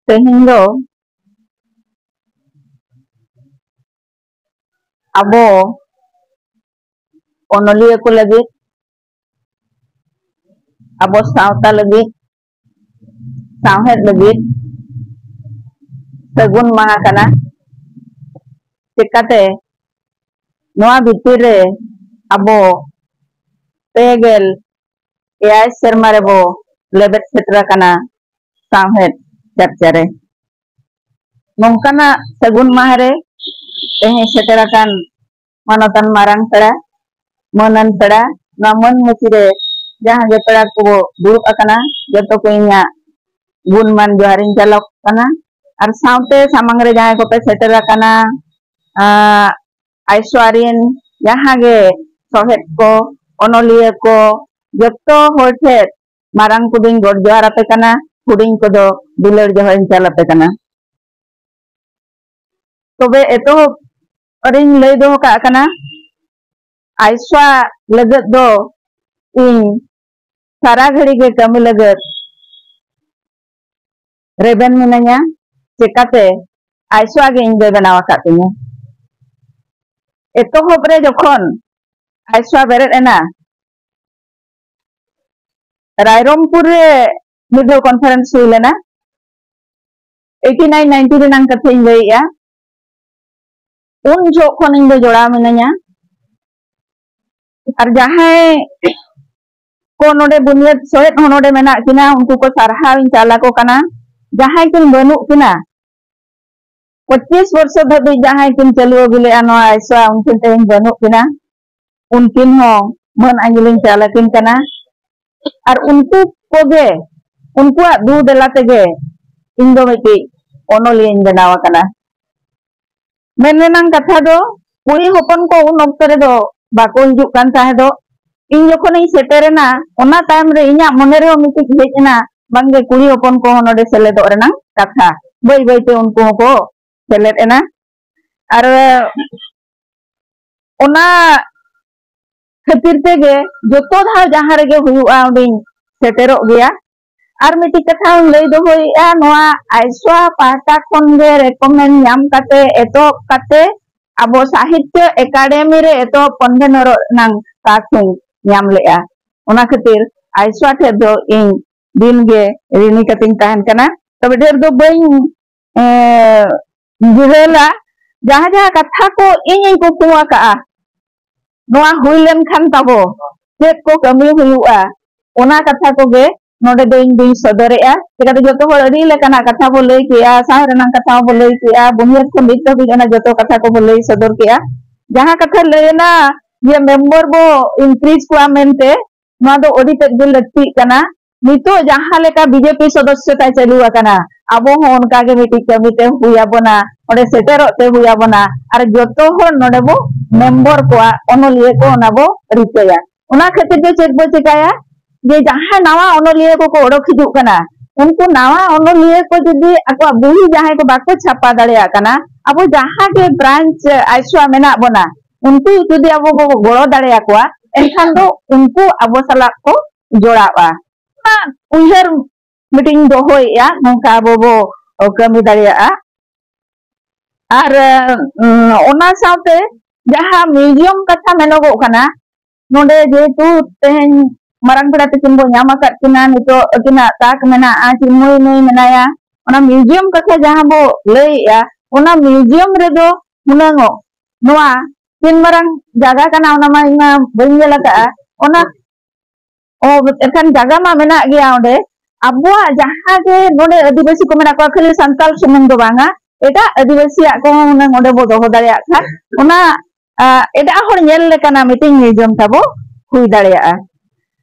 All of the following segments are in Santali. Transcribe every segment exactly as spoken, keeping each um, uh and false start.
ᱛᱮᱦᱮᱧ ᱫᱚ ᱟᱵᱚ ᱚᱱᱚᱞᱤᱭᱟᱹ ᱠᱚ ᱞᱟᱹᱜᱤᱫ, ᱟᱵᱚ ᱥᱟᱶᱛᱟ ᱞᱟᱹᱜᱤᱫ, ᱥᱟᱶᱦᱮᱫ ᱞᱟᱹᱜᱤᱫ ᱥᱟᱹᱜᱩᱱ ᱢᱟᱦᱟ ᱠᱟᱱᱟ᱾ ᱪᱮᱠᱟᱛᱮ ᱱᱚᱣᱟ ᱵᱷᱤᱛᱤᱨ ᱨᱮ ᱟᱵᱚ ᱯᱮ ᱜᱮᱞ ᱮᱭᱟᱭ ᱥᱮᱨᱢᱟ ᱨᱮᱵᱚ ᱞᱮᱵᱮᱫ ᱥᱮᱴᱮᱨ ᱟᱠᱟᱱᱟ ᱥᱟᱶᱦᱮᱫ ᱪᱟᱨᱪᱟ ᱨᱮ᱾ ᱱᱚᱝᱠᱟᱱᱟᱜ ᱥᱟᱹᱜᱩᱱ ᱢᱟᱦᱟ ᱨᱮ ᱛᱮᱦᱮᱧ ᱥᱮᱴᱮᱨ ᱟᱠᱟᱱ ᱢᱟᱱᱚᱛᱟᱱ ᱢᱟᱨᱟᱝ ᱯᱮᱲᱟ, ᱢᱟᱹᱱᱟᱱ ᱯᱮᱲᱟ, ᱱᱚᱣᱟ ᱢᱟᱹᱱ ᱢᱟᱹᱪᱤ ᱨᱮ ᱡᱟᱦᱟᱸ ᱜᱮ ᱯᱮᱲᱟ ᱠᱚ ᱫᱩᱲᱩᱵ ᱟᱠᱟᱱᱟ, ᱡᱚᱛᱚ ᱠᱚ ᱤᱧᱟᱹᱜ ᱜᱩᱱ ᱢᱟᱱ ᱡᱚᱦᱟᱨᱤᱧ ᱪᱟᱞ ᱟᱠᱚ ᱠᱟᱱᱟ᱾ ᱟᱨ ᱥᱟᱶᱛᱮ ᱥᱟᱢᱟᱝ ᱨᱮ ᱡᱟᱦᱟᱸᱭ ᱠᱚᱯᱮ ᱥᱮᱴᱮᱨ ᱟᱠᱟᱱᱟ, ᱟᱸ, ᱟᱭᱥᱣᱟ ᱨᱤᱱ ᱡᱟᱦᱟᱸ ᱜᱮ ᱥᱚᱦᱮᱫ ᱠᱚ, ᱚᱱᱚᱞᱤᱭᱟᱹ ᱠᱚ, ᱡᱚᱛᱚ ᱦᱚᱲ ᱴᱷᱮᱱ ᱢᱟᱨᱟᱝ ᱠᱚᱫᱚᱧ ᱜᱚᱰ ᱡᱚᱦᱟᱨ ᱟᱯᱮ ᱠᱟᱱᱟ, ᱦᱩᱰᱤᱧ ᱠᱚᱫᱚ ᱫᱩᱞᱟᱹᱲ ᱡᱚᱦᱟᱨ ᱤᱧ ᱪᱟᱞ ᱟᱯᱮ ᱠᱟᱱᱟ᱾ ᱛᱚᱵᱮ ᱮᱛᱚᱦᱚᱵ ᱨᱤᱧ ᱞᱟᱹᱭ ᱫᱚᱦᱚ ᱠᱟᱜ ᱠᱟᱱᱟ, ᱟᱭᱥᱣᱟ ᱞᱟᱹᱜᱤᱫ ᱫᱚ ᱤᱧ ᱥᱟᱨᱟ ᱜᱷᱟᱹᱲᱤ ᱜᱮ ᱠᱟᱹᱢᱤ ᱞᱟᱹᱜᱤᱫ ᱨᱮᱵᱮᱱ ᱢᱤᱱᱟᱹᱧᱟ᱾ ᱪᱮᱠᱟᱛᱮ ᱟᱭᱥᱣᱟ ᱜᱮ ᱤᱧ ᱫᱚᱭ ᱵᱮᱱᱟᱣ ᱟᱠᱟᱫ ᱛᱤᱧᱟ᱾ ᱮᱛᱚᱦᱚᱵ ᱨᱮ ᱡᱚᱠᱷᱚᱱ ᱟᱭᱥᱣᱟ ᱵᱮᱨᱮᱫ ᱮᱱᱟ, ᱨᱟᱭᱨᱚᱝᱯᱩᱨ ᱨᱮ ᱢᱤᱫ ᱫᱷᱟᱣ ᱠᱚᱱᱯᱷᱟᱨᱮᱱᱥ ᱦᱩᱭ ᱞᱮᱱᱟ᱾ ᱮᱭᱤᱴᱤ ᱱᱟᱭᱤᱱ ᱱᱟᱭᱤᱱᱴᱤ ᱨᱮᱱᱟᱜ ᱠᱟᱛᱷᱟᱧ ᱞᱟᱹᱭᱮᱜᱼᱟ᱾ ᱩᱱ ᱡᱚᱦᱚᱜ ᱠᱷᱚᱱ ᱤᱧ ᱫᱚ ᱡᱚᱲᱟᱣ ᱢᱤᱱᱟᱹᱧᱟ᱾ ᱟᱨ ᱡᱟᱦᱟᱸᱭ ᱠᱚ ᱱᱚᱰᱮ ᱵᱩᱱᱤᱭᱟᱹᱫ ᱥᱚᱦᱮᱫ ᱦᱚᱸ ᱱᱚᱰᱮ ᱢᱮᱱᱟᱜ ᱠᱤᱱᱟ, ᱩᱱᱠᱩ ᱠᱚ ᱥᱟᱨᱦᱟᱣ ᱤᱧ ᱪᱟᱞ ᱟᱠᱚ ᱠᱟᱱᱟ᱾ ᱡᱟᱦᱟᱸᱭ ᱠᱤᱱ ᱵᱟᱹᱱᱩᱜ ᱠᱤᱱᱟ, ᱯᱚᱸᱪᱤᱥ ᱵᱚᱨᱥᱚ ᱫᱷᱟᱹᱵᱤᱡ ᱡᱟᱦᱟᱸᱭ ᱠᱤᱱ ᱪᱟᱹᱞᱩ ᱟᱹᱜᱩ ᱞᱮᱜᱼᱟ ᱱᱚᱣᱟ ᱟᱭᱥᱣᱟ, ᱩᱱᱠᱤᱱ ᱛᱮᱦᱮᱧ ᱵᱟᱹᱱᱩᱜ ᱠᱤᱱᱟ᱾ ᱩᱱᱠᱤᱱ ᱦᱚᱸ ᱢᱟᱹᱱ ᱟᱸᱡᱞᱤᱧ ᱪᱟᱞ ᱟᱹᱠᱤᱱ ᱠᱟᱱᱟ᱾ ᱟᱨ ᱩᱱᱠᱩ ᱠᱚᱜᱮ, ᱩᱱᱠᱩᱣᱟᱜ ᱫᱩ ᱫᱮᱞᱟ ᱛᱮᱜᱮ ᱤᱧ ᱫᱚ ᱢᱤᱫᱴᱤᱡ ᱚᱱᱚᱞᱤᱭᱟᱹᱧ ᱵᱮᱱᱟᱣ ᱟᱠᱟᱱᱟ᱾ ᱢᱮᱱ ᱨᱮᱱᱟᱜ ᱠᱟᱛᱷᱟ ᱫᱚ, ᱠᱩᱲᱤ ᱦᱚᱯᱚᱱ ᱠᱚ ᱩᱱ ᱚᱠᱛᱚ ᱨᱮᱫᱚ ᱵᱟᱠᱚ ᱦᱤᱡᱩᱜ ᱠᱟᱱ ᱛᱟᱦᱮᱸᱫᱚᱜ᱾ ᱤᱧ ᱡᱚᱠᱷᱚᱱᱤᱧ ᱥᱮᱴᱮᱨᱮᱱᱟ, ᱚᱱᱟ ᱛᱟᱭᱚᱢ ᱨᱮ ᱤᱧᱟᱹᱜ ᱢᱚᱱᱮ ᱨᱮᱦᱚᱸ ᱢᱤᱫᱴᱤᱡ ᱦᱮᱡ ᱮᱱᱟ, ᱵᱟᱝᱜᱮ ᱠᱩᱲᱤ ᱦᱚᱯᱚᱱ ᱠᱚᱦᱚᱸ ᱱᱚᱰᱮ ᱥᱮᱞᱮᱫᱚᱜ ᱨᱮᱱᱟᱜ ᱠᱟᱛᱷᱟ᱾ ᱵᱟᱹᱭ ᱵᱟᱹᱭᱛᱮ ᱩᱱᱠᱩ ᱦᱚᱸᱠᱚ ᱥᱮᱞᱮᱫ ᱮᱱᱟ᱾ ᱟᱨ ᱚᱱᱟ ᱠᱷᱟᱹᱛᱤᱨ ᱛᱮᱜᱮ ᱡᱚᱛᱚ ᱫᱷᱟᱣ ᱡᱟᱦᱟᱸ ᱨᱮᱜᱮ ᱦᱩᱭᱩᱜᱼᱟ, ᱚᱸᱰᱮᱧ ᱥᱮᱴᱮᱨᱚᱜ ᱜᱮᱭᱟ᱾ ᱟᱨ ᱢᱤᱫᱴᱤᱡ ᱠᱟᱛᱷᱟ ᱞᱟᱹᱭ ᱫᱚᱦᱚᱭᱮᱫᱼᱟ, ᱱᱚᱣᱟ ᱟᱭᱥᱣᱟ ᱯᱟᱦᱴᱟ ᱠᱷᱚᱱ ᱜᱮ ᱨᱮᱠᱚᱢᱮᱱᱰ ᱧᱟᱢ ᱠᱟᱛᱮ, ᱮᱛᱚᱦᱚᱵ ᱠᱟᱛᱮ ᱟᱵᱚ ᱥᱟᱦᱤᱛᱭᱚ ᱮᱠᱟᱰᱮᱢᱤ ᱨᱮ ᱮᱛᱚᱦᱚᱵ ᱠᱚᱱᱵᱷᱮᱱᱚᱨᱚᱜ ᱨᱮᱱᱟᱝ ᱛᱟᱠ ᱦᱚᱧ ᱧᱟᱢ ᱞᱮᱫᱼᱟ᱾ ᱚᱱᱟ ᱠᱷᱟᱹᱛᱤᱨ ᱟᱭᱥᱣᱟ ᱴᱷᱮᱱ ᱫᱚ ᱤᱧ ᱫᱤᱱ ᱜᱮ ᱨᱤᱱᱤ ᱠᱟᱛᱮᱧ ᱛᱟᱦᱮᱱ ᱠᱟᱱᱟ᱾ ᱛᱚᱵᱮ ᱰᱷᱮᱨ ᱫᱚ ᱵᱟᱹᱧ, ᱮ, ᱡᱤᱨᱟᱹᱞᱟ᱾ ᱡᱟᱦᱟᱸ ᱡᱟᱦᱟᱸ ᱠᱟᱛᱷᱟ ᱠᱚ ᱤᱧᱤᱧ ᱠᱩᱠᱢᱩ ᱟᱠᱟᱫᱼᱟ, ᱱᱚᱣᱟ ᱦᱩᱭ ᱞᱮᱱᱠᱷᱟᱱ ᱛᱟᱵᱚ ᱪᱮᱫ ᱠᱚ ᱠᱟᱹᱢᱤ ᱦᱩᱭᱩᱜᱼᱟ, ᱚᱱᱟ ᱠᱟᱛᱷᱟ ᱠᱚᱜᱮ ᱱᱚᱰᱮ ᱫᱚ ᱤᱧ ᱫᱩᱧ ᱥᱚᱫᱚᱨᱮᱜᱼᱟ᱾ ᱪᱤᱠᱟᱹᱛᱮ ᱡᱚᱛᱚ ᱦᱚᱲ ᱟᱹᱰᱤ ᱞᱮᱠᱟᱱᱟᱜ ᱠᱟᱛᱷᱟ ᱵᱚ ᱞᱟᱹᱭ ᱠᱮᱜᱼᱟ, ᱥᱟᱶ ᱨᱮᱱᱟᱜ ᱠᱟᱛᱷᱟ ᱦᱚᱸ ᱵᱚ ᱞᱟᱹᱭ ᱠᱮᱜᱼᱟ, ᱵᱩᱱᱤᱭᱟᱹᱫ ᱠᱷᱚᱱ ᱱᱤᱛ ᱫᱷᱟᱹᱵᱤᱡ ᱚᱱᱟ ᱡᱚᱛᱚ ᱠᱟᱛᱷᱟ ᱠᱚᱵᱚ ᱞᱟᱹᱭ ᱥᱚᱫᱚᱨ ᱠᱮᱜᱼᱟ᱾ ᱡᱟᱦᱟᱸ ᱠᱟᱛᱷᱟ ᱞᱟᱹᱭ ᱮᱱᱟ ᱡᱮ ᱢᱮᱢᱵᱚᱨ ᱵᱚ ᱤᱱᱠᱨᱤᱡᱽ ᱠᱚᱣᱟ ᱢᱮᱱᱛᱮ, ᱱᱚᱣᱟ ᱫᱚ ᱟᱹᱰᱤ ᱛᱮᱫ ᱜᱮ ᱞᱟᱹᱠᱛᱤᱜ ᱠᱟᱱᱟ᱾ ᱱᱤᱛᱚᱜ ᱡᱟᱦᱟᱸ ᱞᱮᱠᱟ ᱵᱤᱡᱮᱯᱤ ᱥᱚᱫᱚᱥᱥᱚᱛᱟ ᱪᱟᱹᱞᱩ ᱟᱠᱟᱱᱟ, ᱟᱵᱚ ᱦᱚᱸ ᱚᱱᱠᱟ ᱜᱮ ᱢᱤᱫᱴᱤᱡ ᱠᱟᱹᱢᱤ ᱛᱮ ᱦᱩᱭ ᱟᱵᱚᱱᱟ, ᱚᱸᱰᱮ ᱥᱮᱴᱮᱨᱚᱜ ᱛᱮ ᱦᱩᱭ ᱟᱵᱚᱱᱟ᱾ ᱟᱨ ᱡᱚᱛᱚ ᱦᱚᱲ ᱱᱚᱰᱮ ᱵᱚ ᱢᱮᱢᱵᱚᱨ ᱠᱚᱣᱟ, ᱚᱱᱚᱞᱤᱭᱟᱹ ᱠᱚ ᱚᱱᱟ ᱵᱚ ᱨᱤᱠᱟᱹᱭᱟ᱾ ᱚᱱᱟ ᱠᱷᱟᱹᱛᱤᱨ ᱫᱚ ᱪᱮᱫ ᱵᱚ ᱪᱮᱠᱟᱭᱟ? ᱡᱮ ᱡᱟᱦᱟᱸ ᱱᱟᱣᱟ ᱚᱱᱚᱞᱤᱭᱟᱹ ᱠᱚᱠᱚ ᱚᱰᱚᱠ ᱦᱤᱡᱩᱜ ᱠᱟᱱᱟ, ᱩᱱᱠᱩ ᱱᱟᱣᱟ ᱚᱱᱚᱞᱤᱭᱟᱹ ᱠᱚ ᱡᱩᱫᱤ ᱟᱠᱚᱣᱟᱜ ᱵᱩᱦᱤ ᱡᱟᱦᱟᱸᱭ ᱠᱚ ᱵᱟᱠᱚ ᱪᱷᱟᱯᱟ ᱫᱟᱲᱮᱭᱟᱜ ᱠᱟᱱᱟ, ᱟᱵᱚ ᱡᱟᱦᱟᱸ ᱜᱮ ᱵᱨᱟᱧᱪ ᱟᱭᱥᱣᱟ ᱢᱮᱱᱟᱜ ᱵᱚᱱᱟ, ᱩᱱᱠᱩ ᱡᱩᱫᱤ ᱟᱵᱚ ᱵᱚ ᱜᱚᱲᱚ ᱫᱟᱲᱮᱭᱟᱠᱚᱣᱟ, ᱮᱱᱠᱷᱟᱱ ᱫᱚ ᱩᱱᱠᱩ ᱟᱵᱚ ᱥᱟᱞᱟᱜ ᱠᱚ ᱡᱚᱲᱟᱣᱟ᱾ ᱚᱱᱟ ᱩᱭᱦᱟᱹᱨ ᱢᱤᱫᱴᱤᱡ ᱤᱧ ᱫᱚᱦᱚᱭᱮᱫᱼᱟ, ᱱᱚᱝᱠᱟ ᱟᱵᱚ ᱵᱚ ᱠᱟᱹᱢᱤ ᱫᱟᱲᱮᱭᱟᱜᱼᱟ᱾ ᱟᱨ, ᱩᱸ, ᱚᱱᱟ ᱥᱟᱶᱛᱮ ᱡᱟᱦᱟᱸ ᱢᱤᱭᱩᱡᱤᱭᱟᱢ ᱠᱟᱛᱷᱟ ᱢᱮᱱᱚᱜᱚᱜ ᱠᱟᱱᱟ, ᱱᱚᱰᱮ ᱡᱮᱦᱮᱛᱩ ᱛᱮᱦᱮᱧ ᱢᱟᱨᱟᱝ ᱯᱮᱲᱟ ᱛᱟᱹᱠᱤᱱ ᱵᱚ ᱧᱟᱢ ᱟᱠᱟᱫ ᱠᱤᱱᱟ, ᱱᱤᱛᱚᱜ ᱟᱹᱠᱤᱱᱟᱜ ᱛᱟᱠ ᱢᱮᱱᱟᱜᱼᱟ, ᱪᱤᱱᱢᱚᱭ ᱢᱟᱹᱭ ᱢᱮᱱᱟᱭᱟ, ᱚᱱᱟ ᱢᱤᱭᱩᱡᱤᱭᱟᱢ ᱠᱟᱛᱷᱟ ᱡᱟᱦᱟᱸ ᱵᱚ ᱞᱟᱹᱭᱮᱜᱼᱟ, ᱚᱱᱟ ᱢᱤᱭᱩᱡᱤᱭᱟᱢ ᱨᱮᱫᱚ ᱦᱩᱱᱟᱹᱝ ᱚᱜ ᱱᱚᱣᱟ ᱛᱤᱱ ᱢᱟᱨᱟᱝ ᱡᱟᱭᱜᱟ ᱠᱟᱱᱟ, ᱚᱱᱟ ᱢᱟ ᱤᱧ ᱢᱟ ᱵᱟᱹᱧ ᱧᱮᱞ ᱟᱠᱟᱫᱼᱟ᱾ ᱚᱱᱟ, ᱚ, ᱮᱱᱠᱷᱟᱱ ᱡᱟᱭᱜᱟ ᱢᱟ ᱢᱮᱱᱟᱜ ᱜᱮᱭᱟ ᱚᱸᱰᱮ᱾ ᱟᱵᱚᱣᱟᱜ ᱡᱟᱦᱟᱸ ᱜᱮ ᱱᱚᱰᱮ ᱟᱹᱫᱤᱵᱟᱹᱥᱤ ᱠᱚ ᱢᱮᱱᱟᱜ ᱠᱚᱣᱟ, ᱠᱷᱟᱹᱞᱤ ᱥᱟᱱᱛᱟᱲ ᱥᱩᱢᱩᱝ ᱫᱚ ᱵᱟᱝᱟ, ᱮᱴᱟᱜ ᱟᱹᱫᱤᱵᱟᱹᱥᱤᱭᱟᱜ ᱠᱚᱦᱚᱸ ᱦᱩᱱᱟᱹᱝ ᱚᱸᱰᱮ ᱵᱚ ᱫᱚᱦᱚ ᱫᱟᱲᱮᱭᱟᱜ ᱠᱷᱟᱱ, ᱚᱱᱟ, ᱟ, ᱮᱴᱟᱜ ᱦᱚᱲ ᱧᱮᱞ ᱞᱮᱠᱟᱱᱟᱜ ᱢᱤᱫᱴᱤᱡ ᱢᱤᱭᱩᱡᱤᱭᱟᱢ ᱛᱟᱵᱚ ᱦᱩᱭ ᱫᱟᱲᱮᱭᱟᱜᱼᱟ᱾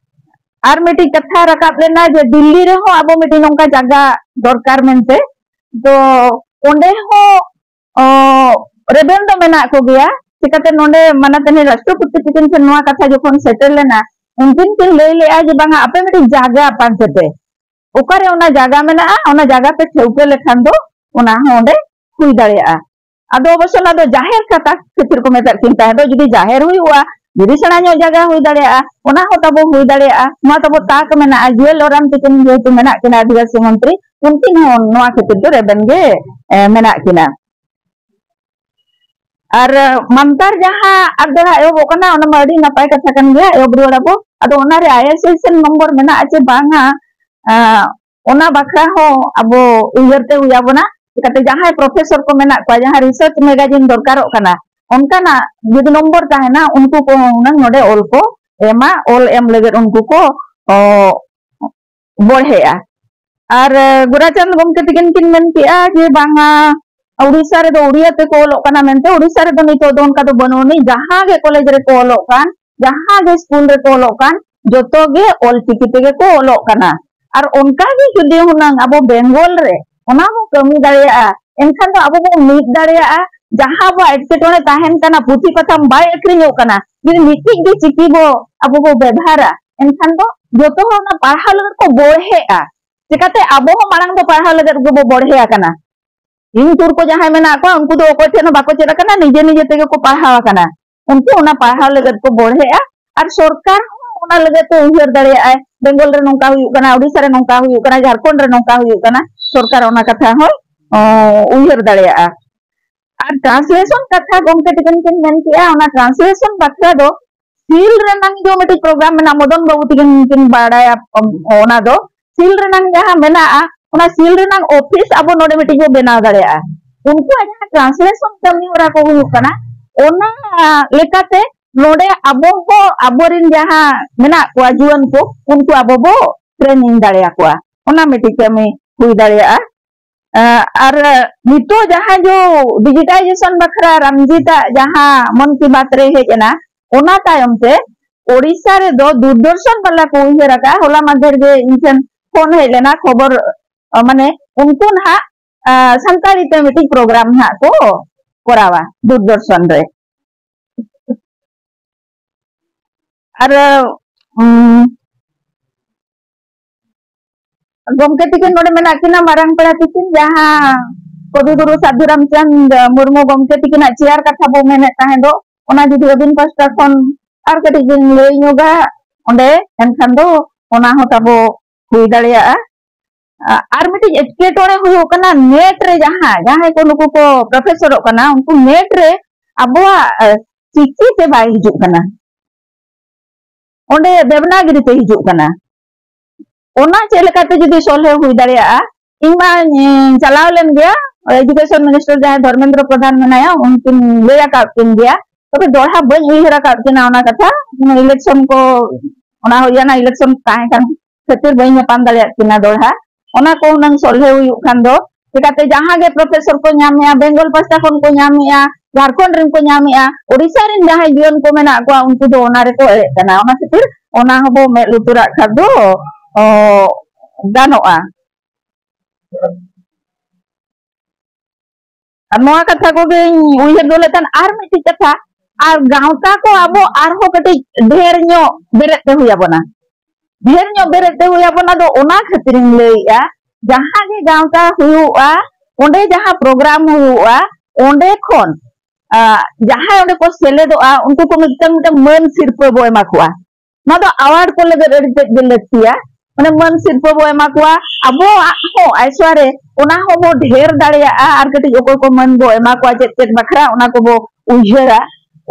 ᱟᱨ ᱢᱤᱫᱴᱤᱡ ᱠᱟᱛᱷᱟ ᱨᱟᱠᱟᱵ ᱞᱮᱱᱟ ᱡᱮ ᱫᱤᱞᱞᱤ ᱨᱮᱦᱚᱸ ᱟᱵᱚ ᱢᱤᱫᱴᱤᱡ ᱱᱚᱝᱠᱟ ᱡᱟᱭᱜᱟ ᱫᱚᱨᱠᱟᱨ ᱢᱮᱱᱛᱮ, ᱛᱚ ᱚᱸᱰᱮ ᱦᱚᱸ, ᱚ, ᱨᱮᱵᱮᱱ ᱫᱚ ᱢᱮᱱᱟᱜ ᱠᱚᱜᱮᱭᱟ᱾ ᱪᱤᱠᱟᱹᱛᱮ ᱱᱚᱰᱮ ᱢᱟᱱᱚᱛᱟᱱᱤ ᱨᱟᱥᱴᱨᱚᱯᱚᱛᱤ ᱛᱤᱠᱤᱱ ᱴᱷᱮᱱ ᱱᱚᱣᱟ ᱠᱟᱛᱷᱟ ᱡᱚᱠᱷᱚᱱ ᱥᱮᱴᱮᱨ ᱞᱮᱱᱟ, ᱩᱱᱠᱤᱱ ᱠᱤᱱ ᱞᱟᱹᱭ ᱞᱮᱜᱼᱟ ᱡᱮ ᱵᱟᱝᱟ, ᱟᱯᱮ ᱢᱤᱫᱴᱤᱡ ᱡᱟᱭᱜᱟ ᱯᱟᱱᱛᱮ ᱯᱮ, ᱚᱠᱟᱨᱮ ᱚᱱᱟ ᱡᱟᱭᱜᱟ ᱢᱮᱱᱟᱜᱼᱟ, ᱚᱱᱟ ᱡᱟᱭᱜᱟ ᱯᱮ ᱴᱷᱟᱹᱣᱠᱟᱹ ᱞᱮᱠᱷᱟᱱ ᱫᱚ ᱚᱱᱟ ᱦᱚᱸ ᱚᱸᱰᱮ ᱦᱩᱭ ᱫᱟᱲᱮᱭᱟᱜᱼᱟ᱾ ᱟᱫᱚ ᱚᱵᱚᱥᱥᱚ ᱚᱱᱟ ᱫᱚ ᱡᱟᱦᱮᱨ ᱠᱟᱛᱷᱟ ᱠᱷᱟᱹᱛᱤᱨ ᱠᱚ ᱢᱮᱛᱟᱜ ᱠᱤᱱ ᱛᱟᱦᱮᱸ ᱫᱚ, ᱡᱩᱫᱤ ᱡᱟᱦᱮᱨ ᱦᱩᱭᱩᱜᱼᱟ, ᱡᱩᱫᱤ ᱥᱮᱬᱟ ᱧᱚᱜ ᱡᱟᱭᱜᱟ ᱦᱩᱭ ᱫᱟᱲᱮᱭᱟᱜᱼᱟ, ᱚᱱᱟ ᱦᱚᱸ ᱛᱟᱵᱚ ᱦᱩᱭ ᱫᱟᱲᱮᱭᱟᱜᱼᱟ᱾ ᱱᱚᱣᱟ ᱛᱟᱵᱚ ᱛᱟᱠ ᱢᱮᱱᱟᱜᱼᱟ, ᱡᱩᱭᱮᱞ ᱳᱨᱟᱢ ᱛᱟᱹᱠᱤᱱ ᱡᱮᱦᱮᱛᱩ ᱢᱮᱱᱟᱜ ᱠᱤᱱᱟ ᱟᱹᱫᱤᱵᱟᱹᱥᱤ ᱢᱚᱱᱛᱨᱤ, ᱩᱱᱠᱤᱱ ᱦᱚᱸ ᱱᱚᱣᱟ ᱠᱷᱟᱹᱛᱤᱨ ᱫᱚ ᱨᱮᱵᱮᱱ ᱜᱮ, ᱮ, ᱢᱮᱱᱟᱜ ᱠᱤᱱᱟ᱾ ᱟᱨ ᱢᱟᱱᱛᱟᱨ ᱡᱟᱦᱟᱸ ᱟᱨ ᱫᱚᱦᱲᱟ ᱮᱦᱚᱵᱚᱜ ᱠᱟᱱᱟ, ᱚᱱᱟ ᱢᱟ ᱟᱹᱰᱤ ᱱᱟᱯᱟᱭ ᱠᱟᱛᱷᱟ ᱠᱟᱱ ᱜᱮᱭᱟ, ᱮᱦᱚᱵ ᱨᱩᱣᱟᱹᱲ ᱟᱵᱚ᱾ ᱟᱫᱚ ᱚᱱᱟᱨᱮ ᱟᱭᱮᱥᱮᱥᱮᱱ ᱱᱚᱢᱵᱚᱨ ᱢᱮᱱᱟᱜᱼᱟ ᱪᱮ ᱵᱟᱝᱟ, ᱟ, ᱚᱱᱟ ᱵᱟᱠᱷᱨᱟ ᱦᱚᱸ ᱟᱵᱚ ᱩᱭᱦᱟᱹᱨ ᱛᱮ ᱦᱩᱭ ᱟᱵᱚᱱᱟ᱾ ᱪᱤᱠᱟᱹᱛᱮ ᱡᱟᱦᱟᱸᱭ ᱯᱨᱚᱯᱷᱮᱥᱚᱨ ᱠᱚ ᱢᱮᱱᱟᱜ ᱠᱚᱣᱟ, ᱡᱟᱦᱟᱸ ᱨᱤᱥᱟᱨᱪ ᱢᱮᱜᱟᱡᱤᱱ ᱫᱚᱨᱠᱟᱨᱚᱜ ᱠᱟᱱᱟ, ᱚᱱᱠᱟᱱᱟᱜ ᱡᱩᱫᱤ ᱱᱚᱢᱵᱚᱨ ᱛᱟᱦᱮᱱᱟ, ᱩᱱᱠᱩ ᱠᱚ ᱦᱩᱱᱟᱹᱝ ᱱᱚᱰᱮ ᱚᱞ ᱠᱚ ᱮᱢᱟ, ᱚᱞ ᱮᱢ ᱞᱟᱹᱜᱤᱫ ᱩᱱᱠᱩ ᱠᱚ, ᱚ, ᱵᱚᱲᱦᱮᱜᱼᱟ᱾ ᱟᱨ, ᱮ, ᱜᱳᱨᱟᱪᱟᱸᱫᱽ ᱜᱚᱢᱠᱮ ᱛᱟᱹᱠᱤᱱ ᱠᱤᱱ ᱢᱮᱱ ᱠᱮᱜᱼᱟ ᱡᱮ ᱵᱟᱝᱟ, ᱩᱲᱤᱥᱥᱟ ᱨᱮᱫᱚ ᱩᱲᱤᱭᱟ ᱛᱮᱠᱚ ᱚᱞᱚᱜ ᱠᱟᱱᱟ ᱢᱮᱱᱛᱮ᱾ ᱩᱲᱤᱥᱥᱟ ᱨᱮᱫᱚ ᱱᱤᱛᱚᱜ ᱫᱚ ᱚᱱᱠᱟ ᱫᱚ ᱵᱟᱹᱱᱩᱜ ᱟᱹᱱᱤᱡ᱾ ᱡᱟᱦᱟᱸ ᱜᱮ ᱠᱚᱞᱮᱡᱽ ᱨᱮᱠᱚ ᱚᱞᱚᱜ ᱠᱟᱱ, ᱡᱟᱦᱟᱸ ᱜᱮ ᱥᱠᱩᱞ ᱨᱮᱠᱚ ᱚᱞᱚᱜ ᱠᱟᱱ, ᱡᱚᱛᱚ ᱜᱮ ᱚᱞ ᱪᱤᱠᱤ ᱛᱮᱜᱮ ᱠᱚ ᱚᱞᱚᱜ ᱠᱟᱱᱟ᱾ ᱟᱨ ᱚᱱᱠᱟ ᱜᱮ ᱡᱩᱫᱤ ᱦᱩᱱᱟᱹᱝ ᱟᱵᱚ ᱵᱮᱝᱜᱚᱞ ᱨᱮ ᱚᱱᱟ ᱵᱚ ᱠᱟᱹᱢᱤ ᱫᱟᱲᱮᱭᱟᱜᱼᱟ, ᱮᱱᱠᱷᱟᱱ ᱫᱚ ᱟᱵᱚ ᱵᱚᱱ ᱢᱤᱫ ᱫᱟᱲᱮᱭᱟᱜᱼᱟ᱾ ᱡᱟᱦᱟᱸ ᱟᱵᱚᱣᱟᱜ ᱮᱴᱠᱮᱴᱚᱬᱮ ᱛᱟᱦᱮᱱ ᱠᱟᱱᱟ, ᱯᱩᱛᱷᱤ ᱯᱟᱛᱷᱟᱢ ᱵᱟᱭ ᱟᱹᱠᱷᱨᱤᱧᱚᱜ ᱠᱟᱱᱟ, ᱡᱩᱫᱤ ᱢᱤᱫᱴᱤᱡ ᱜᱮ ᱪᱤᱠᱤ ᱵᱚ ᱟᱵᱚ ᱵᱚ ᱵᱮᱵᱷᱟᱨᱟ, ᱮᱱᱠᱷᱟᱱ ᱫᱚ ᱡᱚᱛᱚ ᱦᱚᱲ ᱚᱱᱟ ᱯᱟᱲᱦᱟᱣ ᱞᱟᱹᱜᱤᱫ ᱠᱚ ᱵᱚᱲᱦᱮᱜᱼᱟ᱾ ᱪᱤᱠᱟᱛᱮ ᱟᱵᱚ ᱦᱚᱸ ᱢᱟᱲᱟᱝ ᱫᱚ ᱯᱟᱲᱦᱟᱣ ᱞᱟᱹᱜᱤᱫ ᱜᱮᱵᱚ ᱵᱚᱲᱦᱮ ᱟᱠᱟᱱᱟ᱾ ᱤᱧ ᱥᱩᱨ ᱠᱚ ᱡᱟᱦᱟᱸᱭ ᱢᱮᱱᱟᱜ ᱠᱚᱣᱟ, ᱩᱱᱠᱩ ᱫᱚ ᱚᱠᱚᱭ ᱴᱷᱮᱱ ᱦᱚᱸ ᱵᱟᱠᱚ ᱪᱮᱫ ᱟᱠᱟᱱᱟ, ᱱᱤᱡᱮ ᱱᱤᱡᱮ ᱛᱮᱜᱮ ᱠᱚ ᱯᱟᱲᱦᱟᱣ ᱟᱠᱟᱱᱟ᱾ ᱩᱱᱠᱩ ᱚᱱᱟ ᱯᱟᱲᱦᱟᱣ ᱞᱟᱹᱜᱤᱫ ᱠᱚ ᱵᱚᱲᱦᱮᱜᱼᱟ, ᱟᱨ ᱥᱚᱨᱠᱟᱨ ᱦᱚᱸ ᱚᱱᱟ ᱞᱟᱹᱜᱤᱫ ᱛᱮ ᱩᱭᱦᱟᱹᱨ ᱫᱟᱲᱮᱭᱟᱜᱼᱟᱭ, ᱵᱮᱝᱜᱚᱞ ᱨᱮ ᱱᱚᱝᱠᱟ ᱦᱩᱭᱩᱜ ᱠᱟᱱᱟ, ᱳᱰᱤᱥᱟ ᱨᱮ ᱱᱚᱝᱠᱟ ᱦᱩᱭᱩᱜ ᱠᱟᱱᱟ, ᱡᱷᱟᱲᱠᱷᱚᱸᱰ ᱨᱮ ᱱᱚᱝᱠᱟ ᱦᱩᱭᱩᱜ ᱠᱟᱱᱟ, ᱥᱚᱨᱠᱟᱨ ᱚᱱᱟ ᱠᱟᱛᱷᱟ ᱦᱚᱸᱭ, ᱚ, ᱩᱭᱦᱟᱹᱨ ᱫᱟᱲᱮᱭᱟᱜᱼᱟ᱾ ᱟᱨ ᱴᱨᱟᱱᱥᱞᱮᱥᱚᱱ ᱠᱟᱛᱷᱟ ᱜᱚᱢᱠᱮ ᱛᱟᱹᱠᱤᱱ ᱠᱤᱱ ᱢᱮᱱ ᱠᱮᱜᱼᱟ, ᱚᱱᱟ ᱴᱨᱟᱱᱥᱞᱮᱥᱚᱱ ᱵᱟᱠᱷᱨᱟ ᱫᱚ ᱥᱤᱞ ᱨᱮᱱᱟᱝ ᱫᱚ ᱢᱤᱫᱴᱤᱡ ᱯᱨᱳᱜᱨᱟᱢ ᱢᱮᱱᱟᱜᱼᱟ, ᱢᱚᱫᱚᱱ ᱵᱟᱹᱵᱩ ᱛᱟᱹᱠᱤᱱ ᱠᱤᱱ ᱵᱟᱲᱟᱭᱟ, ᱚᱱᱟ ᱫᱚ ᱥᱤᱞ ᱨᱮᱱᱟᱝ ᱡᱟᱦᱟᱸ ᱢᱮᱱᱟᱜᱼᱟ, ᱚᱱᱟ ᱥᱤᱞ ᱨᱮᱱᱟᱝ ᱚᱯᱷᱤᱥ ᱟᱵᱚ ᱱᱚᱰᱮ ᱢᱤᱫᱴᱤᱡ ᱵᱚ ᱵᱮᱱᱟᱣ ᱫᱟᱲᱮᱭᱟᱜᱼᱟ᱾ ᱩᱱᱠᱩᱣᱟᱜ ᱡᱟᱦᱟᱸ ᱴᱨᱟᱱᱥᱞᱮᱥᱚᱱ ᱠᱟᱹᱢᱤ ᱦᱚᱨᱟ ᱠᱚ ᱦᱩᱭᱩᱜ ᱠᱟᱱᱟ, ᱚᱱᱟ ᱞᱮᱠᱟᱛᱮ ᱱᱚᱰᱮ ᱟᱵᱚ ᱦᱚᱸ ᱟᱵᱚᱨᱮᱱ ᱡᱟᱦᱟᱸ ᱢᱮᱱᱟᱜ ᱠᱚᱣᱟ ᱡᱩᱣᱟᱹᱱ ᱠᱚ, ᱩᱱᱠᱩ ᱟᱵᱚ ᱵᱚ ᱴᱨᱮᱱᱤᱝ ᱫᱟᱲᱮᱭᱟᱠᱚᱣᱟ, ᱚᱱᱟ ᱢᱤᱫᱴᱤᱡ ᱠᱟᱹᱢᱤ ᱦᱩᱭ ᱫᱟᱲᱮᱭᱟᱜᱼᱟ᱾ ᱟᱨ ᱱᱤᱛᱚᱜ ᱡᱟᱦᱟᱸ ᱡᱚ ᱰᱤᱡᱤᱴᱟᱭᱡᱮᱥᱚᱱ ᱵᱟᱠᱷᱨᱟ ᱨᱟᱢᱡᱤᱛᱟᱜ ᱡᱟᱦᱟᱸ ᱢᱚᱱ ᱠᱤ ᱵᱟᱛ ᱨᱮ ᱦᱮᱡ ᱮᱱᱟ, ᱚᱱᱟ ᱛᱟᱭᱚᱢ ᱛᱮ ᱳᱰᱤᱥᱟ ᱨᱮᱫᱚ ᱫᱩᱨᱫᱚᱨᱥᱚᱱ ᱵᱟᱞᱟ ᱠᱚ ᱩᱭᱦᱟᱹᱨ ᱟᱠᱟᱫᱼᱟ᱾ ᱦᱚᱞᱟ ᱢᱟᱫᱷᱮᱨ ᱜᱮ ᱤᱧ ᱴᱷᱮᱱ ᱯᱷᱳᱱ ᱦᱮᱡ ᱞᱮᱱᱟ, ᱠᱷᱚᱵᱚᱨ, ᱢᱟᱱᱮ ᱩᱱᱠᱩ ᱱᱟᱦᱟᱜ ᱥᱟᱱᱛᱟᱲᱤ ᱛᱮ ᱢᱤᱫᱴᱤᱡ ᱯᱨᱳᱜᱨᱟᱢ ᱱᱟᱦᱟᱜ ᱠᱚ ᱠᱚᱨᱟᱣᱟ ᱫᱩᱨᱫᱚᱨᱥᱚᱱ ᱨᱮ᱾ ᱟᱨ ᱜᱚᱢᱠᱮ ᱛᱤᱠᱤᱱ ᱱᱚᱰᱮ ᱢᱮᱱᱟᱜ ᱠᱤᱱᱟ, ᱢᱟᱨᱟᱝ ᱯᱮᱲᱟ ᱛᱤᱠᱤᱱ, ᱡᱟᱦᱟᱸ ᱠᱚᱵᱤ ᱜᱩᱨᱩ ᱥᱟᱹᱫᱷᱩ ᱨᱟᱢᱪᱟᱸᱫᱽ ᱢᱩᱨᱢᱩ ᱜᱚᱢᱠᱮ ᱛᱤᱠᱤᱱᱟᱜ ᱪᱮᱭᱟᱨ ᱠᱟᱛᱷᱟ ᱵᱚ ᱢᱮᱱᱮᱫ ᱛᱟᱦᱮᱸ ᱫᱚ, ᱚᱱᱟ ᱡᱩᱫᱤ ᱟᱹᱵᱤᱱ ᱯᱟᱥᱴᱟ ᱠᱷᱚᱱ ᱟᱨ ᱠᱟᱹᱴᱤᱡ ᱵᱤᱱ ᱞᱟᱹᱭ ᱧᱚᱜᱟ ᱚᱸᱰᱮ, ᱮᱱᱠᱷᱟᱱ ᱫᱚ ᱚᱱᱟ ᱦᱚᱸ ᱛᱟᱵᱚ ᱦᱩᱭ ᱫᱟᱲᱮᱭᱟᱜᱼᱟ᱾ ᱟ-, ᱟᱨ ᱢᱤᱫᱴᱤᱡ ᱮᱴᱠᱮᱴᱚᱬᱮ ᱦᱩᱭᱩᱜ ᱠᱟᱱᱟ, ᱱᱮᱴ ᱨᱮ ᱡᱟᱦᱟᱸ, ᱡᱟᱦᱟᱸᱭ ᱠᱚ ᱱᱩᱠᱩ ᱠᱚ ᱯᱨᱚᱯᱷᱮᱥᱚᱨᱚᱜ ᱠᱟᱱᱟ, ᱩᱱᱠᱩ ᱱᱮᱴ ᱨᱮ ᱟᱵᱚᱣᱟᱜ, ᱮ, ᱪᱤᱠᱤ ᱛᱮ ᱵᱟᱭ ᱦᱤᱡᱩᱜ ᱠᱟᱱᱟ, ᱚᱸᱰᱮ ᱫᱮᱵᱽᱱᱟᱜᱤᱨᱤ ᱛᱮ ᱦᱤᱡᱩᱜ ᱠᱟᱱᱟ᱾ ᱚᱱᱟ ᱪᱮᱫ ᱞᱮᱠᱟᱛᱮ ᱡᱩᱫᱤ ᱥᱚᱞᱦᱮ ᱦᱩᱭ ᱫᱟᱲᱮᱭᱟᱜᱼᱟ? ᱤᱧ ᱢᱟ, ᱮ, ᱪᱟᱞᱟᱣ ᱞᱮᱱ ᱜᱮᱭᱟ, ᱮᱡᱩᱠᱮᱥᱚᱱ ᱢᱤᱱᱤᱥᱴᱟᱨ ᱡᱟᱦᱟᱸᱭ ᱫᱷᱚᱨᱢᱮᱱᱫᱨᱚ ᱯᱨᱚᱫᱷᱟᱱ ᱢᱮᱱᱟᱭᱟ, ᱩᱱᱠᱤᱱ ᱞᱟᱹᱭ ᱟᱠᱟᱫ ᱠᱤᱱ ᱜᱮᱭᱟ, ᱛᱚᱵᱮ ᱫᱚᱲᱦᱟ ᱵᱟᱹᱧ ᱩᱭᱦᱟᱹᱨ ᱟᱠᱟᱫ ᱠᱤᱱᱟ ᱚᱱᱟ ᱠᱟᱛᱷᱟ᱾ ᱤᱞᱮᱠᱥᱚᱱ ᱠᱚ, ᱚᱱᱟ ᱦᱩᱭᱱᱟ, ᱤᱞᱮᱠᱥᱚᱱ ᱛᱟᱦᱮᱸ ᱠᱟᱱ ᱠᱷᱟᱹᱛᱤᱨ ᱵᱟᱹᱧ ᱧᱟᱯᱟᱢ ᱫᱟᱲᱮᱭᱟᱜ ᱠᱤᱱᱟ ᱫᱚᱲᱦᱟ᱾ ᱚᱱᱟ ᱠᱚ ᱦᱩᱱᱟᱹᱝ ᱥᱚᱞᱦᱮ ᱦᱩᱭᱩᱜ ᱠᱷᱟᱱ ᱫᱚ, ᱪᱤᱠᱟᱹᱛᱮ ᱡᱟᱦᱟᱸ ᱜᱮ ᱯᱨᱚᱯᱷᱮᱥᱚᱨ ᱠᱚ ᱧᱟᱢᱮᱜᱼᱟ, ᱵᱮᱝᱜᱚᱞ ᱯᱟᱥᱴᱟ ᱠᱷᱚᱱ ᱠᱚ ᱧᱟᱢᱮᱜᱼᱟ, ᱡᱷᱟᱲᱠᱷᱚᱸᱰ ᱨᱮᱱ ᱠᱚ ᱧᱟᱢᱮᱜᱼᱟ, ᱳᱰᱤᱥᱟ ᱨᱮᱱ ᱡᱟᱦᱟᱸᱭ ᱡᱩᱣᱟᱹᱱ ᱠᱚ ᱢᱮᱱᱟᱜ ᱠᱚᱣᱟ, ᱩᱱᱠᱩ ᱫᱚ ᱚᱱᱟ ᱨᱮᱠᱚ ᱮᱲᱮᱜ ᱠᱟᱱᱟ᱾ ᱚᱱᱟ ᱠᱷᱟᱹᱛᱤᱨ ᱚᱱᱟ ᱦᱚᱸᱵᱚ ᱢᱮᱫ ᱞᱩᱛᱩᱨᱟᱜ ᱠᱷᱟᱱ ᱫᱚ, ᱚ, ᱜᱟᱱᱚᱜᱼᱟ᱾ ᱟᱨ ᱱᱚᱣᱟ ᱠᱟᱛᱷᱟ ᱠᱚᱜᱮᱧ ᱩᱭᱦᱟᱹᱨ ᱫᱚᱦᱚ ᱞᱮᱫ ᱛᱟᱦᱮᱱ᱾ ᱟᱨ ᱢᱤᱫᱴᱤᱡ ᱠᱟᱛᱷᱟ, ᱟᱨ ᱜᱟᱶᱛᱟ ᱠᱚ ᱟᱵᱚ ᱟᱨᱦᱚᱸ ᱠᱟᱹᱴᱤᱡ ᱰᱷᱮᱨ ᱧᱚᱜ ᱵᱮᱨᱮᱫ ᱛᱮ ᱦᱩᱭ ᱟᱵᱚᱱᱟ, ᱰᱷᱮᱨ ᱧᱚᱜ ᱵᱮᱨᱮᱫ ᱛᱮ ᱦᱩᱭ ᱟᱵᱚᱱᱟ᱾ ᱫᱚ ᱚᱱᱟ ᱠᱷᱟᱹᱛᱤᱨᱤᱧ ᱞᱟᱹᱭᱮᱜᱼᱟ, ᱡᱟᱦᱟᱸ ᱜᱮ ᱜᱟᱶᱛᱟ ᱦᱩᱭᱩᱜᱼᱟ, ᱚᱸᱰᱮ ᱡᱟᱦᱟᱸ ᱯᱨᱳᱜᱨᱟᱢ ᱦᱩᱭᱩᱜᱼᱟ, ᱚᱸᱰᱮ ᱠᱷᱚᱱ, ᱟ, ᱡᱟᱦᱟᱸᱭ ᱚᱸᱰᱮ ᱠᱚ ᱥᱮᱞᱮᱫᱚᱜᱼᱟ, ᱩᱱᱠᱩ ᱠᱚ ᱢᱤᱫᱴᱟᱝ ᱢᱤᱫᱴᱟᱝ ᱢᱟᱹᱱ ᱥᱤᱨᱯᱟᱹ ᱵᱚ ᱮᱢᱟ ᱠᱚᱣᱟ᱾ ᱱᱚᱣᱟ ᱫᱚ ᱟᱣᱟᱨᱰ ᱠᱚ ᱞᱟᱹᱜᱤᱫ ᱟᱹᱰᱤ ᱛᱮᱫ ᱜᱮ ᱞᱟᱹᱠᱛᱤᱭᱟ᱾ ᱢᱟᱱᱮ ᱢᱟᱹᱱ ᱥᱤᱨᱯᱟᱹ ᱵᱚ ᱮᱢᱟ ᱠᱚᱣᱟ, ᱟᱵᱚᱣᱟᱜ ᱦᱚᱸ ᱟᱭᱥᱣᱟ ᱨᱮ ᱚᱱᱟ ᱦᱚᱸᱵᱚ ᱰᱷᱮᱨ ᱫᱟᱲᱮᱭᱟᱜᱼᱟ᱾ ᱟᱨ ᱠᱟᱹᱴᱤᱡ ᱚᱠᱚᱭ ᱠᱚ ᱢᱟᱹᱱ ᱵᱚ ᱮᱢᱟ ᱠᱚᱣᱟ, ᱪᱮᱫ ᱪᱮᱫ ᱵᱟᱠᱷᱨᱟ, ᱚᱱᱟ ᱠᱚᱵᱚ ᱩᱭᱦᱟᱹᱨᱟ᱾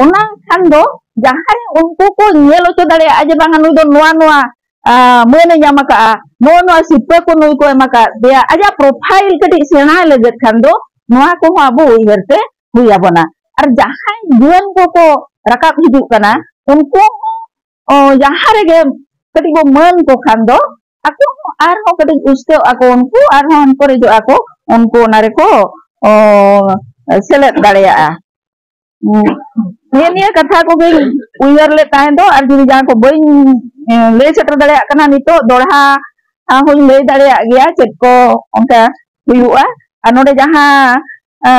ᱚᱱᱟ ᱠᱷᱟᱱ ᱫᱚ ᱡᱟᱦᱟᱸᱭ ᱩᱱᱠᱩ ᱠᱚ ᱧᱮᱞ ᱦᱚᱪᱚ ᱫᱟᱲᱮᱭᱟᱜᱼᱟ ᱡᱮ ᱵᱟᱝᱟ, ᱱᱩᱭ ᱫᱚ ᱱᱚᱣᱟ ᱱᱚᱣᱟ, ᱟ, ᱢᱟᱹᱱ ᱮ ᱧᱟᱢ ᱟᱠᱟᱫᱼᱟ, ᱱᱚᱣᱟ ᱱᱚᱣᱟ ᱥᱤᱨᱯᱟᱹ ᱠᱚ ᱱᱩᱭ ᱠᱚ ᱮᱢ ᱟᱠᱟᱫ ᱫᱮᱭᱟ, ᱟᱡᱟᱜ ᱯᱨᱚᱯᱷᱟᱭᱤᱞ ᱠᱟᱹᱴᱤᱡ ᱥᱮᱬᱟᱭ ᱞᱟᱹᱜᱤᱫ ᱠᱷᱟᱱ ᱫᱚ ᱱᱚᱣᱟ ᱠᱚᱦᱚᱸ ᱟᱵᱚ ᱩᱭᱦᱟᱹᱨ ᱛᱮ ᱦᱩᱭ ᱟᱵᱚᱱᱟ᱾ ᱟᱨ ᱡᱟᱦᱟᱸᱭ ᱡᱩᱣᱟᱹᱱ ᱠᱚᱠᱚ ᱨᱟᱠᱟᱵ ᱦᱤᱡᱩᱜ ᱠᱟᱱᱟ, ᱩᱱᱠᱩ ᱦᱚᱸ, ᱚ, ᱡᱟᱦᱟᱸ ᱨᱮᱜᱮ ᱠᱟᱹᱴᱤᱡ ᱵᱚ ᱢᱟᱹᱱ ᱠᱚ ᱠᱷᱟᱱ ᱫᱚ ᱟᱠᱚ ᱦᱚᱸ ᱟᱨᱦᱚᱸ ᱠᱟᱹᱴᱤᱡ ᱩᱥᱠᱟᱹᱜ ᱟᱠᱚ, ᱩᱱᱠᱩ ᱟᱨᱦᱚᱸ encourage ᱚᱜᱼᱟ ᱠᱚ, ᱩᱱᱠᱩ ᱚᱱᱟ ᱨᱮᱠᱚ, ᱚ, ᱥᱮᱞᱮᱫ ᱫᱟᱲᱮᱭᱟᱜᱼᱟ᱾ ᱦᱩᱸ᱾ ᱱᱤᱭᱟᱹ, ᱱᱤᱭᱟᱹ ᱠᱟᱛᱷᱟ ᱠᱚᱜᱮᱧ ᱩᱭᱦᱟᱹᱨ ᱞᱮᱫ ᱛᱟᱦᱮᱸ ᱫᱚ, ᱟᱨ ᱡᱩᱫᱤ ᱡᱟᱦᱟᱸ ᱠᱚ ᱵᱟᱹᱧ, ᱮ, ᱞᱟᱹᱭ ᱥᱮᱴᱮᱨ ᱫᱟᱲᱮᱭᱟᱜ ᱠᱟᱱᱟ ᱱᱤᱛᱚᱜ, ᱫᱚᱲᱦᱟ, ᱟ, ᱦᱚᱧ ᱞᱟᱹᱭ ᱫᱟᱲᱮᱭᱟᱜ ᱜᱮᱭᱟ ᱪᱮᱫ ᱠᱚ ᱚᱱᱠᱟ ᱦᱩᱭᱩᱜᱼᱟ᱾ ᱟᱨ ᱱᱚᱰᱮ ᱡᱟᱦᱟᱸ, ᱟ,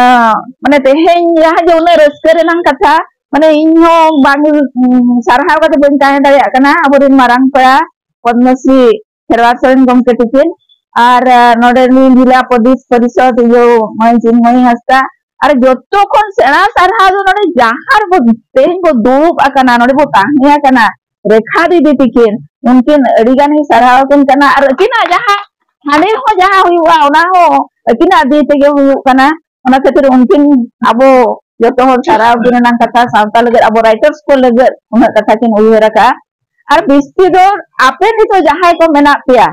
ᱢᱟᱱᱮ ᱛᱮᱦᱮᱧ ᱡᱟᱦᱟᱸ ᱡᱮ ᱩᱱᱟᱹᱜ ᱨᱟᱹᱥᱠᱟᱹ ᱨᱮᱱᱟᱝ ᱠᱟᱛᱷᱟ, ᱢᱟᱱᱮ ᱤᱧ ᱦᱚᱸ ᱵᱟᱝ, ᱩᱸ, ᱥᱟᱨᱦᱟᱣ ᱠᱟᱛᱮ ᱵᱟᱹᱧ ᱛᱟᱦᱮᱸ ᱫᱟᱲᱮᱭᱟᱜ ᱠᱟᱱᱟ ᱟᱵᱚᱨᱮᱱ ᱢᱟᱨᱟᱝ ᱯᱮᱲᱟ ᱯᱚᱫᱽᱢᱚᱥᱨᱤ ᱠᱷᱮᱨᱣᱟᱞ ᱥᱚᱨᱮᱱ ᱜᱚᱢᱠᱮ ᱛᱤᱠᱤᱱ, ᱟᱨ, ᱟ, ᱱᱚᱰᱮ ᱨᱤᱱ ᱡᱮᱞᱟ ᱯᱚᱫᱤᱥ ᱯᱚᱨᱤᱥᱚᱫ ᱤᱭᱟᱹ ᱢᱟᱹᱭ ᱪᱤᱱᱢᱚᱭ ᱦᱟᱸᱥᱫᱟ, ᱟᱨ ᱡᱚᱛᱚ ᱠᱷᱚᱱ ᱥᱮᱬᱟ ᱥᱟᱨᱦᱟᱣ ᱫᱚ ᱱᱚᱰᱮ ᱡᱟᱦᱟᱸ ᱨᱮᱵᱚ ᱛᱮᱦᱮᱧ ᱵᱚ ᱫᱩᱲᱩᱵ ᱟᱠᱟᱱᱟ, ᱱᱚᱰᱮ ᱵᱚ ᱛᱟᱦᱮᱸ ᱟᱠᱟᱱᱟ, ᱨᱮᱠᱷᱟ ᱫᱤᱫᱤ ᱛᱤᱠᱤᱱ, ᱩᱱᱠᱤᱱ ᱟᱹᱰᱤ ᱜᱟᱱ ᱤᱧ ᱥᱟᱨᱦᱟᱣ ᱟᱹᱠᱤᱱ ᱠᱟᱱᱟ᱾ ᱟᱨ ᱟᱹᱠᱤᱱᱟᱜ ᱡᱟᱦᱟᱸ ᱦᱟᱸᱰᱮ ᱦᱚᱸ ᱡᱟᱦᱟᱸ ᱦᱩᱭᱩᱜᱼᱟ, ᱚᱱᱟ ᱦᱚᱸ ᱟᱹᱠᱤᱱᱟᱜ ᱫᱤ ᱛᱮᱜᱮ ᱦᱩᱭᱩᱜ ᱠᱟᱱᱟ᱾ ᱚᱱᱟ ᱠᱷᱟᱹᱛᱤᱨ ᱩᱱᱠᱤᱱ ᱟᱵᱚ ᱡᱚᱛᱚ ᱦᱚᱲ ᱥᱟᱨᱦᱟᱣ ᱜᱮ ᱨᱮᱱᱟᱜ ᱠᱟᱛᱷᱟ, ᱥᱟᱶᱛᱟ ᱞᱟᱹᱜᱤᱫ, ᱟᱵᱚ writers ᱠᱚ ᱞᱟᱹᱜᱤᱫ ᱩᱱᱟᱹᱜ ᱠᱟᱛᱷᱟ ᱠᱤᱱ ᱩᱭᱦᱟᱹᱨ ᱟᱠᱟᱫᱼᱟ᱾ ᱟᱨ ᱵᱤᱥᱛᱤ ᱫᱚ ᱟᱯᱮ ᱱᱤᱛᱚᱜ ᱡᱟᱦᱟᱸᱭ ᱠᱚ ᱢᱮᱱᱟᱜ ᱯᱮᱭᱟ,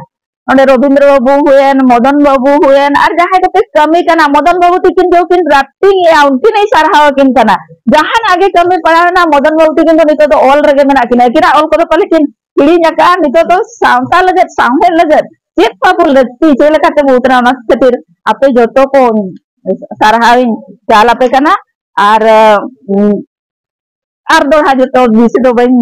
ᱚᱸᱰᱮ ᱨᱚᱵᱤᱱᱫᱨᱚ ᱵᱟᱹᱵᱩ ᱦᱩᱭᱮᱱ, ᱢᱚᱫᱚᱱ ᱵᱟᱹᱵᱩ ᱦᱩᱭᱮᱱ, ᱟᱨ ᱡᱟᱦᱟᱸᱭ ᱠᱚᱯᱮ ᱠᱟᱹᱢᱤ ᱠᱟᱱᱟ, ᱢᱚᱫᱚᱱ ᱵᱟᱹᱵᱩ ᱛᱤᱠᱤᱱ ᱡᱮ ᱠᱤᱱ ᱨᱟᱯᱴᱤᱝ ᱮᱜᱼᱟ, ᱩᱱᱠᱤᱱ ᱤᱧ ᱥᱟᱨᱦᱟᱣ ᱟᱹᱠᱤᱱ ᱠᱟᱱᱟ᱾ ᱡᱟᱦᱟᱱᱟᱜ ᱜᱮ ᱠᱟᱹᱢᱤ ᱯᱟᱲᱟᱣ ᱮᱱᱟ, ᱢᱚᱫᱚᱱ ᱵᱟᱹᱵᱩ ᱛᱤᱠᱤᱱ ᱫᱚ ᱱᱤᱛᱚᱜ ᱫᱚ ᱚᱞ ᱨᱮᱜᱮ ᱢᱮᱱᱟᱜ ᱠᱤᱱᱟ᱾ ᱟᱹᱠᱤᱱᱟᱜ ᱚᱞ ᱠᱚᱫᱚ ᱯᱟᱞᱮ ᱠᱤᱱ ᱦᱤᱲᱤᱧ ᱟᱠᱟᱫᱼᱟ᱾ ᱱᱤᱛᱚᱜ ᱫᱚ ᱥᱟᱶᱛᱟ ᱞᱟᱹᱜᱤᱫ, ᱥᱟᱶᱦᱮᱫ ᱞᱟᱹᱜᱤᱫ ᱪᱮᱫ ᱵᱟᱵᱚ ᱞᱟᱹᱠᱛᱤ, ᱪᱮᱫ ᱞᱮᱠᱟᱛᱮ ᱵᱚ ᱩᱛᱱᱟᱹᱣᱟ, ᱚᱱᱟ ᱠᱷᱟᱹᱛᱤᱨ ᱟᱯᱮ ᱡᱚᱛᱚ ᱠᱚ ᱥᱟᱨᱦᱟᱣ ᱤᱧ ᱪᱟᱞ ᱟᱯᱮ ᱠᱟᱱᱟ᱾ ᱟᱨ, ᱩᱸ, ᱟᱨ ᱫᱚᱦᱲᱟ ᱡᱚᱛᱚ ᱵᱮᱥᱤ ᱫᱚ ᱵᱟᱹᱧ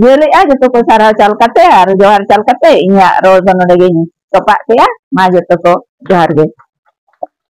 ᱡᱷᱟᱹᱞᱮᱜᱼᱟ, ᱡᱚᱛᱚ ᱠᱚ ᱥᱟᱨᱦᱟᱣ ᱪᱟᱞ ᱠᱟᱛᱮ ᱟᱨ ᱡᱚᱦᱟᱨ ᱪᱟᱞ ᱠᱟᱛᱮ ᱤᱧᱟᱹᱜ ᱨᱚᱲ ᱫᱚ ᱱᱚᱰᱮ ᱜᱤᱧ ᱛᱚᱯᱟᱜ ᱠᱮᱜᱼᱟ᱾ ᱢᱟ ᱡᱚᱛᱚ ᱠᱚ ᱡᱚᱦᱟᱨ ᱜᱮ᱾